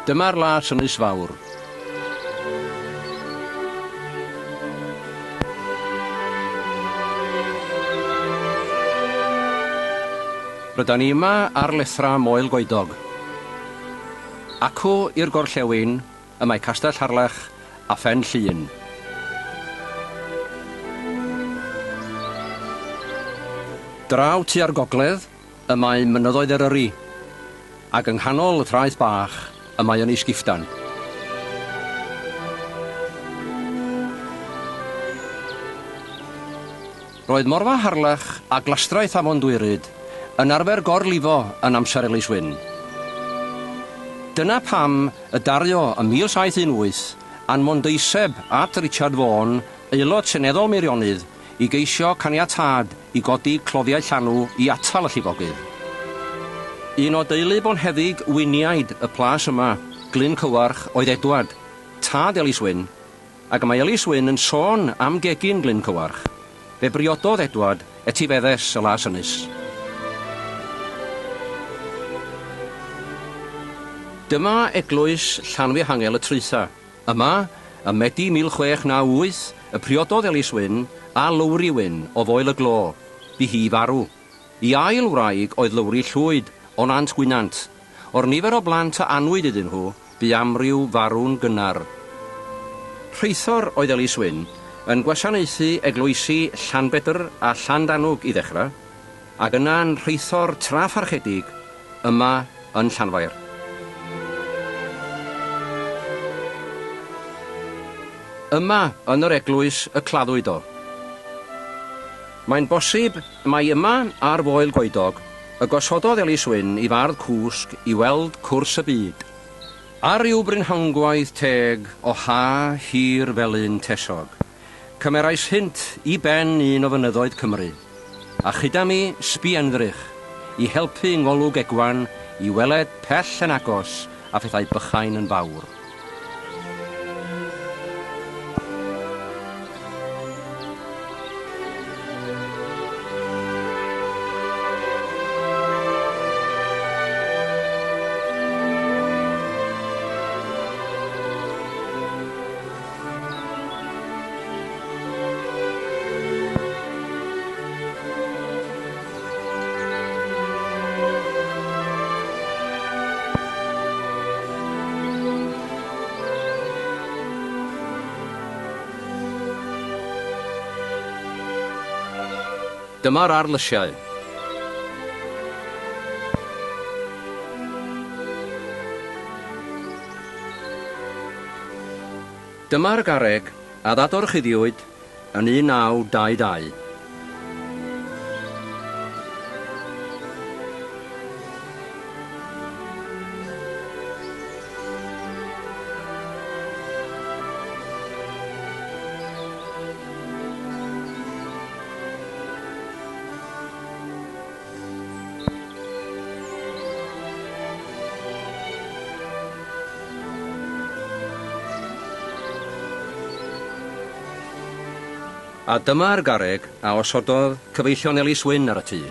Dyma'r Las Ynys Fawr. Rydan ni yma ar lethrau Moel Goedog. Acw i'r gorllewin y mae Castell Harlech a Phen Llŷn. Draw tua'r gogledd y mae mynyddoedd Eryri, ac yng nghanol y traeth bach y mae Ynys Gifftan. Roedd Morfa Harlech a Glastraeth Afon Dwyryd yn arfer gorlifo yn amser Elis Wyn. Dyna pam y dario ym 1718 anfon deiseb at Richard Vaughan, Aelod Seneddol Meirionnydd, i geisio caniatâd i godi cloddiau llanw i atal y llifogydd. Un o deulu bonheddig Wyniaid y plas yma, Glyn Cywarch, oedd Edward, tad Elis Wyn, ac y mae Elis Wyn yn sôn am gegin Glyn Cywarch. Fe briododd Edward etifeddes y Las Ynys. Dyma eglwys Llanfihangel y Traetha. Yma, ym Medi 1698, y priododd Elis Wyn â Lowri Wyn o Foel y Glo. Bu hi farw. I ail wraig oedd Lowri Llwyd o Nant Gwynant. O'r nifer o blant a anwyd iddyn nhw, bu amryw farw'n gynnar. Rheithor oedd Elis Wyn, yn gwasanaethu eglwysi Llanbedr a Llandanwg i ddechrau, ac yna'n rheithor tra pharchedig yma yn Llanfair. Yma yn yr eglwys y claddwyd o. Mae'n bosib mai yma ar Foel Goedog y gosododd Elis Wyn i fardd cwsg i weld cwrs y byd. Ar ryw brynhawngwaith teg o ha hir felyn tesog, cymerais hynt i ben un o fynyddoedd Cymru, a chyda mi sbienddrych i helpu ngolwg egwan i weled pell yn agos a phethau bychain yn fawr. Dyma'r arlysiau. Dyma'r garreg a ddadorchuddiwyd yn 1922. A dyma'r garreg a osododd cyfeillion Elis Wyn ar y tŷ.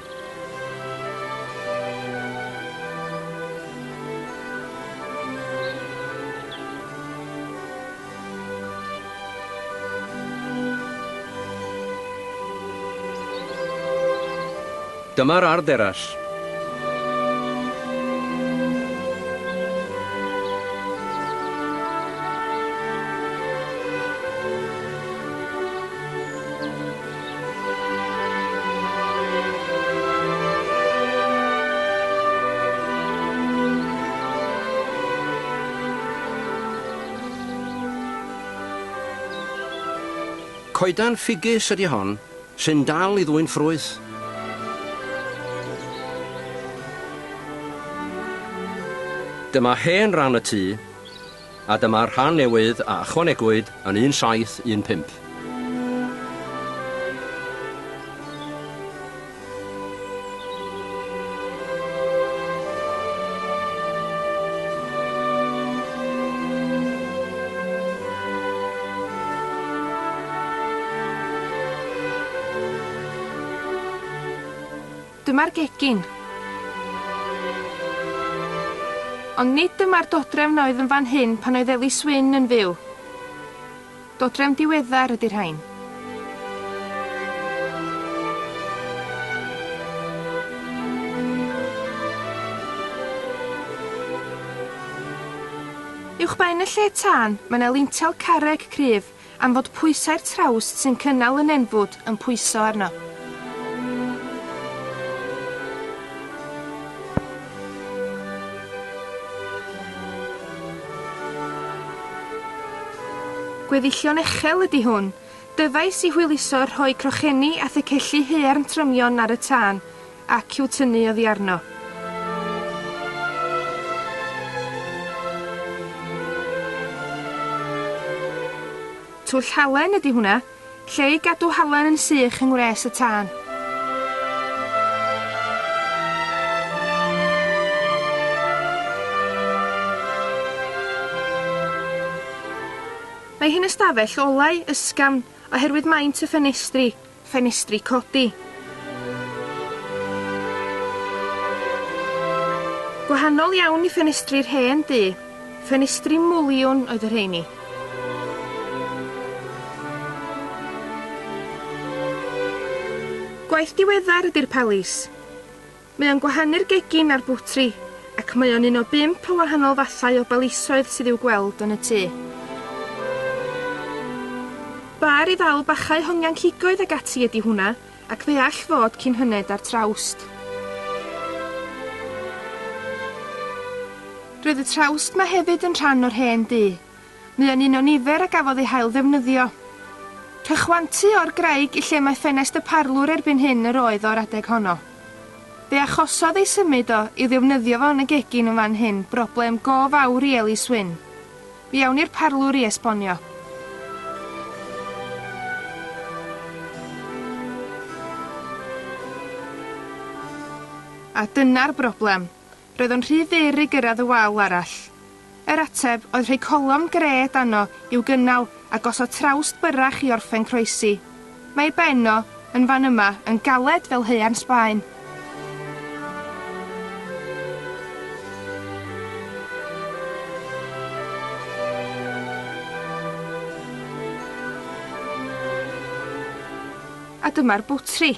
Dyma'r ardd deras. Coedan ffigus ydy hon, sy'n dal i ddwyn ffrwyth. Dyma hen ran y tŷ, a dyma'r rhan newydd a ychwanegwyd yn 1715. Dyma'r gegin. Ond nid dyma'r dodrefn oedd yn fan hyn pan oedd Elis Wyn yn fyw. Dodrefn diweddar ydy'r rhain. Uwchben y lle tân, mae 'na lintel carreg cryf am fod pwysau'r trawst sy'n cynnal y nenfwd yn pwyso arno. Gweddillion echel ydy hwn, dyfais i hwyluso rhoi crochenni a thecelli haearn trymion ar y tân ac i'w tynnu oddi arno. Twll halen ydy hwnna, lle i gadw halen yn sych yng ngwres y tân. Mae hi'n ystafell olau, ysgafn, oherwydd maint y ffenestri, ffenestri codi. Gwahanol iawn i ffenestri'r hen dŷ, ffenestri mwliwn oedd y rheini. Gwaith diweddar ydy'r palis. Mae o'n gwahanu'r gegin a'r bwtri, ac mae o'n un o bump o wahanol fathau o balisoedd sydd i'w gweld yn y tŷ. Bar i ddal bachau hongian cigoedd ag ati ydi hwnna, ac fe all fod cyn hyned â'r trawst. Roedd y trawst 'ma hefyd yn rhan o'r hen dŷ. Mae o'n un o nifer a gafodd eu hail-ddefnyddio. Rhychwantu o'r graig i lle mae ffenest y parlwr erbyn hyn yr oedd o'r adeg honno. Fe achosodd ei symud o i'w ddefnyddio fo yn y gegin yn fan hyn broblem go fawr i Elis Wyn. Mi awn i'r parlwr i esbonio. A dyna'r broblem. Roedd o'n rhy fyr i gyrraedd y wal arall. Yr ateb oedd rhoi colofn gred arno i'w gynnal a gosod trawst byrrach i orffen croesi. Mae ei ben o, yn fan yma, yn galed fel haearn Sbaen. A dyma'r bwtri.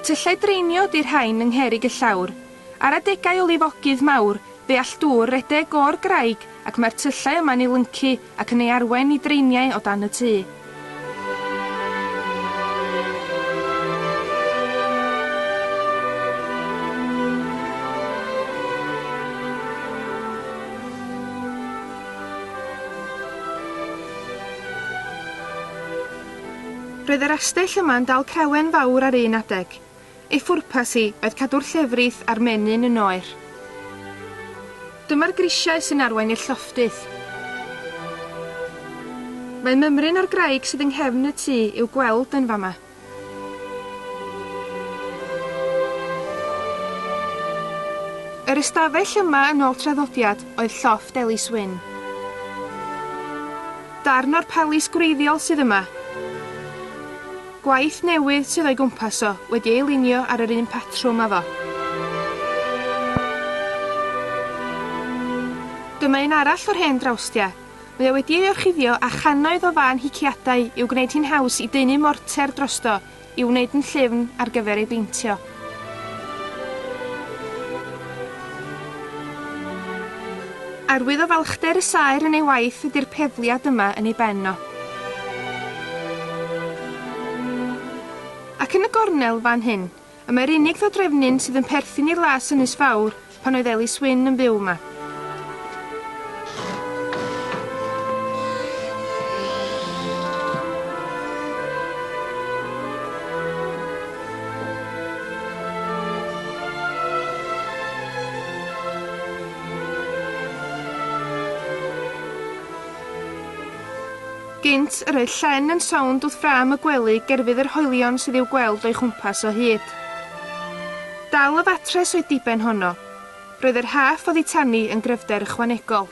Tyllau draenio 'di'r rhain yng ngherrig y llawr. Ar adegau o lifogydd mawr, fe all dŵr redeg o'r graig ac mae'r tyllau yma'n ei lyncu ac yn ei arwain i draeniau o dan y tŷ. Roedd yr astell yma'n dal crawen fawr ar un adeg. Ei phwrpas hi oedd cadw'r llefrith a'r menyn yn oer. Dyma'r grisiau sy'n arwain i'r llofftydd. Mae mymryn o'r graig sydd yng nghefn y tŷ i'w gweld yn fama. Yr ystafell yma yn ôl traddodiad oedd llofft Elis Wyn. Darn o'r palis gwreiddiol sydd yma. Gwaith newydd sydd o'i gwmpas o, wedi ei lunio ar yr un patrwm â fo. Dyma un arall o'r hen drawstiau. Mae o wedi ei orchuddio â channoedd o fân hiciadau i'w gwneud hi'n haws i daenu morter drosto i'w wneud yn llyfn ar gyfer ei beintio. Arwydd o falchder y saer yn ei waith ydi'r pefliad yma yn ei ben o. Ac yn y gornel fan hyn, y mae'r unig ddodrefnyn sydd yn perthyn i'r las Ynys Fawr pan oedd Elis Wyn yn byw yma. Gynt, yr oedd llen yn sownd wrth ffrâm y gwely gerfydd yr hoelion sydd i'w gweld o'i chwmpas o hyd. Dal y fatres oedd diben honno. Roedd yr rhaff oddi tani yn gryfder ychwanegol.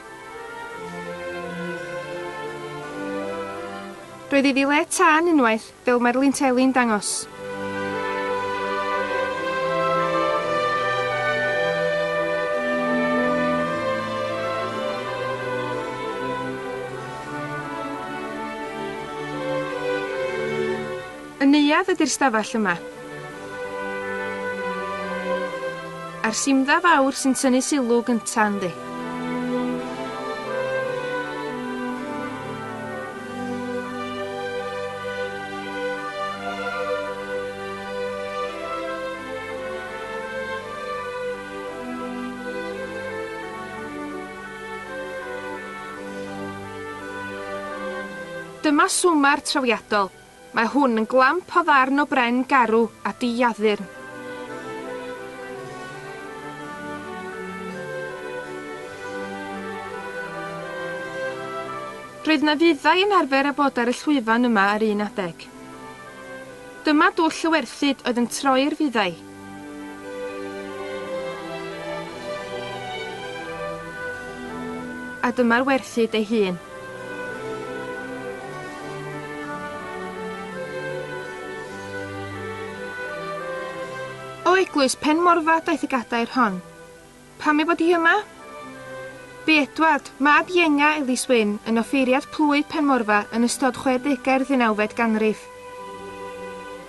Roedd iddi le tân unwaith, fel mae'r linteli'n dangos. Y neuadd ydi'r stafell yma. A'r simdda fawr sy'n tynnu sylw gynta ynddi. Dyma swmar trawiadol. Mae hwn yn glamp o ddarn o bren garw a diaddurn. Roedd 'na fuddai yn arfer â bod ar y llwyfan yma ar un adeg. Dyma dwll y werthyd oedd yn troi'r fuddai. A dyma'r werthyd ei hun. O eglwys Penmorfa daeth y gadair hon. Pam ei bod hi yma? Bu Edward, mab ienga Elis Wyn, yn offeiriad plwy Penmorfa yn ystod chwedegau'r ddeunawfed ganrif.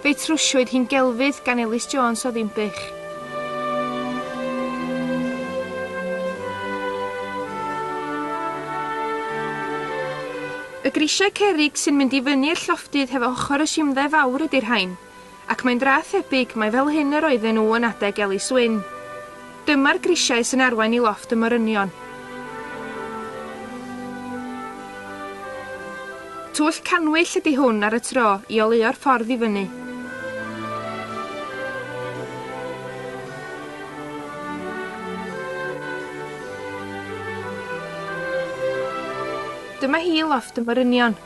Fe'i trwsiwyd hi'n gelfydd gan Elis Jones o Ddinbych. Y grisiau cerrig sy'n mynd i fyny i'r llofftydd hefo ochr y simdde fawr ydi'r rhain. Ac mae'n dra thebyg mai fel hyn yr oedden nhw yn adeg Elis Wyn. Dyma'r grisiau sy'n arwain i lofft y morynion. Twll cannwyll ydi hwn ar y tro i oleuo'r ffordd i fyny. Dyma hi lofft y morynion.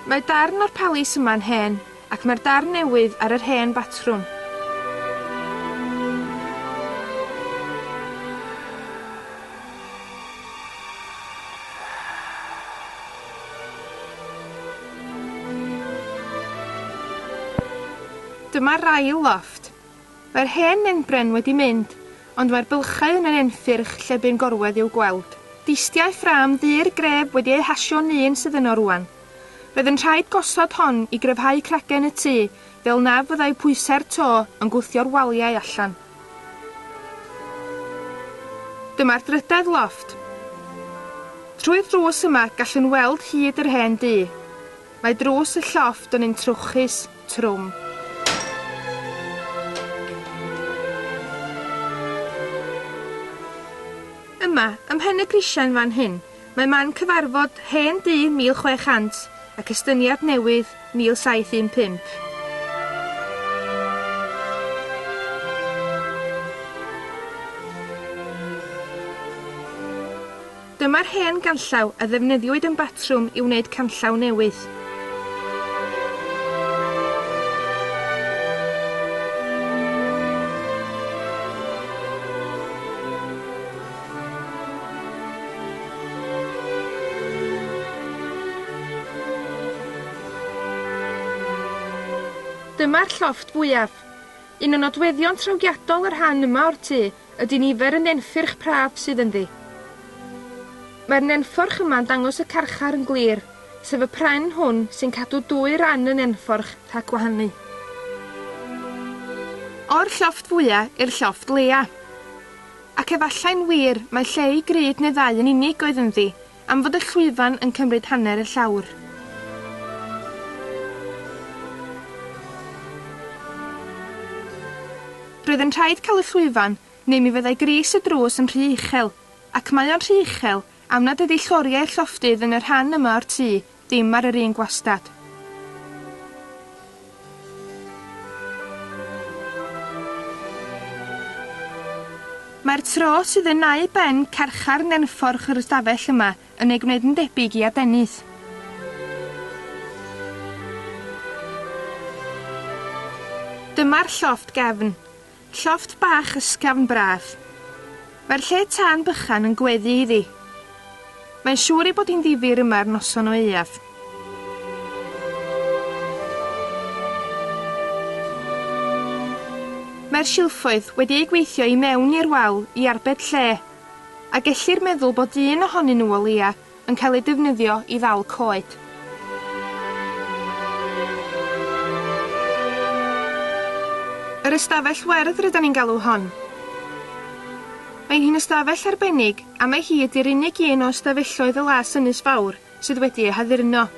Mae darn o'r palis yma'n hen, ac mae'r darn newydd ar yr hen batrwm. Dyma'r ail lofft. Mae'r hen nenbren wedi mynd, ond mae'r bylchau yn y nenffyrch lle bu'n gorwedd i'w gweld. Distiau ffrâm ddur gref wedi eu hasio'n un sydd yno rŵan. Roedd yn rhaid gosod hon i gryfhau cragen y tŷ fel na fyddai pwysau'r to yn gwthio'r waliau allan. Dyma'r drydedd lofft. Trwy'r drws yma gallwn weld hyd yr hen dŷ. Mae drws y llofft yn un trwchus, trwm. Yma, ym mhen y grisiau'n fan hyn, mae man cyfarfod hen dŷ 1600 ac estyniad newydd 1715. Dyma'r hen ganllaw a ddefnyddiwyd yn batrwm i wneud canllaw newydd. Dyma'r llofft fwyaf. Un o nodweddion trawiadol y rhan yma o'r tŷ ydy nifer y nenffyrch praf sydd ynddi. Mae'r nenfforch yma'n dangos y carchar yn glir, sef y pren hwn sy'n cadw dwy ran y nenfforch rhag gwahanu. O'r llofft fwya i'r llofft leia. Ac efallai'n wir mai lle i grud neu ddau yn unig oedd ynddi, am fod y llwyfan yn cymryd hanner y llawr. Roedd yn rhaid cael y llwyfan, neu mi fyddai gris y drws yn rhy uchel, ac mae o'n rhy uchel am nad ydi lloriau'r llofftydd yn y rhan yma o'r tŷ ddim ar yr un gwastad. Mae'r tro sydd yn nau ben carchar nenfforch yr ystafell yma yn ei gwneud yn debyg i adenydd. Dyma'r llofft gefn. Llofft bach ysgafn braf. Mae'r lle tân bychan yn gweddu iddi. Mae'n siŵr ei bod hi'n ddifyr yma'r noson o aeaf. Mae'r silffoedd wedi eu gweithio i mewn i'r wal i arbed lle, a gellir meddwl bod un ohonyn nhw o leia yn cael ei defnyddio i ddal coed. Yr ystafell werdd rydan ni'n galw hon. Mae hi'n ystafell arbennig am mai hi ydi'r unig un o ystafelloedd y Las Ynys Fawr sydd wedi eu haddurno.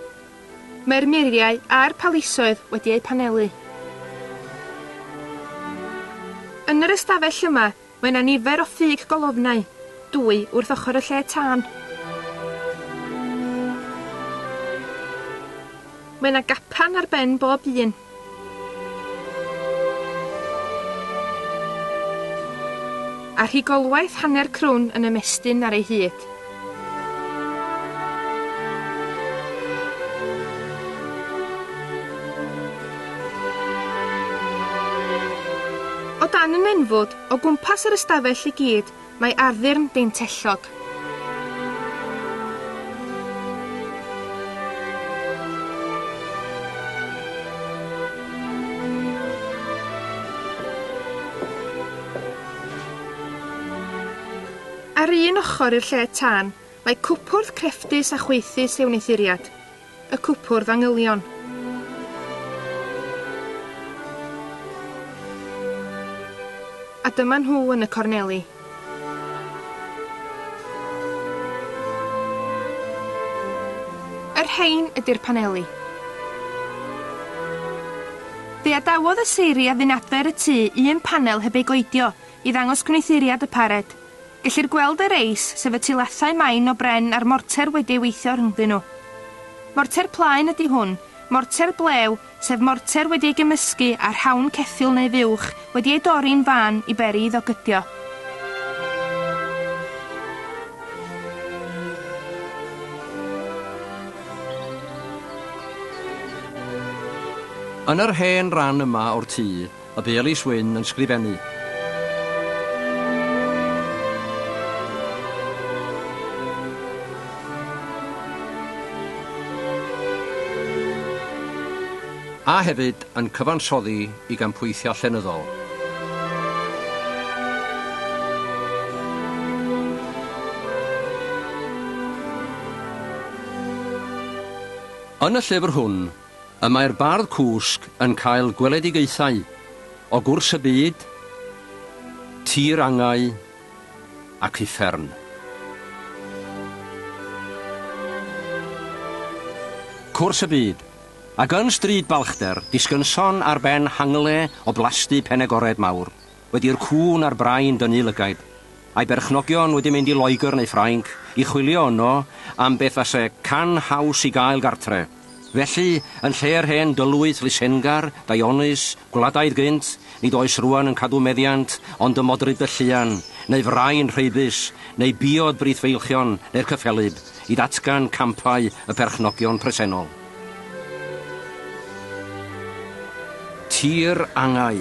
Mae'r muriau a'r palisoedd wedi eu panelu. Yn yr ystafell yma, mae 'na nifer o ffug golofnau, dwy wrth ochr y lle tân. Mae 'na gapan ar ben bob un. A rhigolwaith hanner crwn yn ymestyn ar ei hyd. O dan y nenfwd, o gwmpas yr ystafell i gyd, mae addurn deintellog. Ar un ochr i'r lle tân, mae cwpwrdd crefftus a chwaethus ei wneuthuriad, y cwpwrdd angylion. A dyma nhw yn y corneli. Y rhain ydi'r paneli. Fe adawodd y seiri a fu'n adfer y tŷ un panel heb ei goedio i ddangos gwneuthuriad y pared. Gellir gweld y reis, sef y tilathau main o bren a'r morter wedi ei weithio rhyngddyn nhw. Morter plaen ydi hwn, morter blew, sef morter wedi ei gymysgu â rhawn ceffyl neu fuwch wedi ei dorri'n fân i beri iddo gydio. Yn yr hen ran yma o'r tŷ y bu Elis Wyn yn sgrifennu. A hefyd yn cyfansoddi i gampweithiau llenyddol. Yn y llyfr hwn, y mae'r bardd cwsg yn cael gweledigaethau o gwrs y byd, tir angau ac uffern. Cwrs y byd. Ac yn Stryd Balchder, disgynson ar ben hangle o blasty Penegored mawr, wedi'r cŵn a'r brain dynnu lygaid, a'i berchnogion wedi mynd i Loegr neu Ffrainc i chwilio yno am beth fase can haws i gael gartre. Felly, yn lle'r hen dylwyth lysengar, daionus, gwladaidd gynt, nid oes rwan yn cadw meddiant ond y modryb dylluan, neu frain rheibus, neu biod brithfeilchion, neu'r cyffelyb, i ddatgan campau y perchnogion presennol. Tir angau.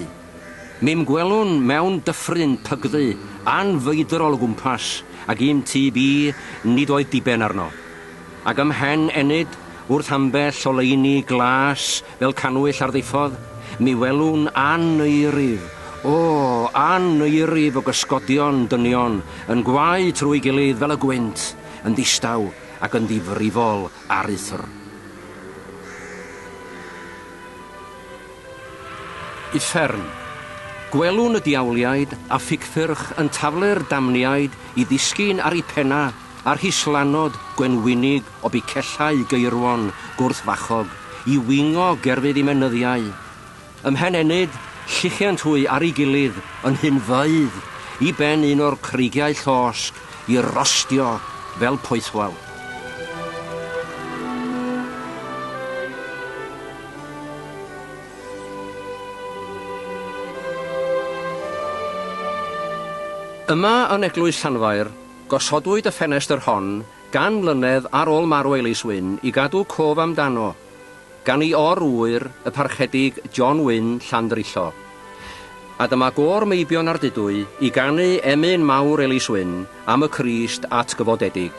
Mi'm gwelwn mewn dyffryn pygddu anfeidrol o gwmpas, ac i'm tyb i, nid oedd diben arno. Ac ymhen ennyd, wrth ambell oleuni glas fel cannwyll ar ddiffodd, mi welwn aneirif, o, aneirif o gysgodion dynion yn gwau trwy'i gilydd fel y gwynt, yn ddistaw ac yn ddifrifol aruthr. Uffern. Gwelwn y diawliaid a phicffyrch yn taflu'r damniaid i ddisgyn ar eu pennau a'r rhislanod gwenwynig o bicellau geirwon gwrthfachog i wingo gerfydd i menyddiau. Ymhen ennyd, lluchient hwy ar ei gilydd yn hunfeydd i ben un o'r creigiau llosg i rostio fel poethwel. Yma yn Eglwys Llanfair, gosodwyd y ffenestr hon gan mlynedd ar ôl marw Elis Wyn i gadw cof amdano, gan ei or-ŵyr, y Parchedig John Wyn, Llandrillo. A dyma gôr meibion Ardudwy i ganu emyn mawr Elis Wyn am y Crist atgyfodedig.